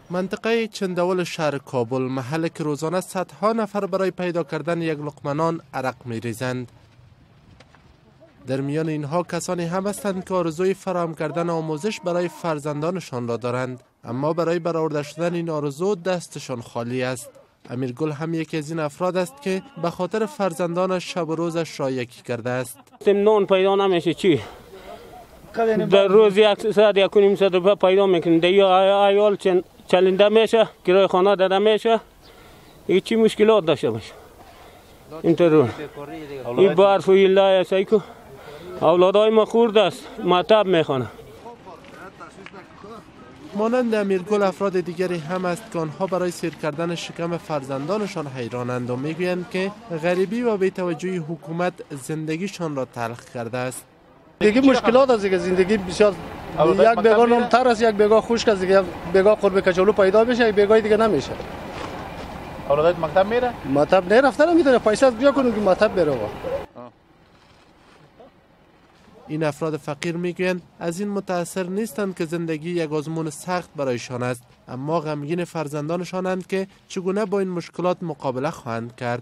منطقه چندول شهر کابل، محل که روزانه صدها نفر برای پیدا کردن یک لقمه نان عرق میریزند. در میان اینها کسانی هم هستند که آرزوی فراهم کردن آموزش برای فرزندانشان را دارند، اما برای برآورده شدن این آرزو دستشان خالی است. امیرگل هم یکی از این افراد است که به خاطر فرزندانش شب و روزش را یکی کرده است. نان پیدا نمیشه، چی؟ در روز 100 1.5 روپیه پیدا میکنیم، در ایال چلنده میشه، کرایه خانه داده میشه، هیچی مشکلات داشته باشه. اینطور این برف و این لای سیکو اولادای ما خورد است، مطب میخوانه. مانند امیرگل افراد دیگری هم است که آنها برای سیر کردن شکم فرزندانشان حیرانند و میگویند که غریبی و بی‌توجهی حکومت زندگیشان را تلخ کرده است. دیگه مشکلات از دیگه زندگی بسیار، یک بیگاه نام تر است، یک بیگاه خشک است، دیگه بیگاه قرب کچالو پیدا میشه، یک بیگاه دیگه نمیشه. اولادت مکتب میره؟ مکتب نرفته نمیتونه، پیسه از کجا کنم که مکتب بره. این افراد فقیر میگویند از این متاثر نیستند که زندگی یک آزمون سخت برایشان است، اما غمگین فرزندانشانند که چگونه با این مشکلات مقابله خواهند کرد.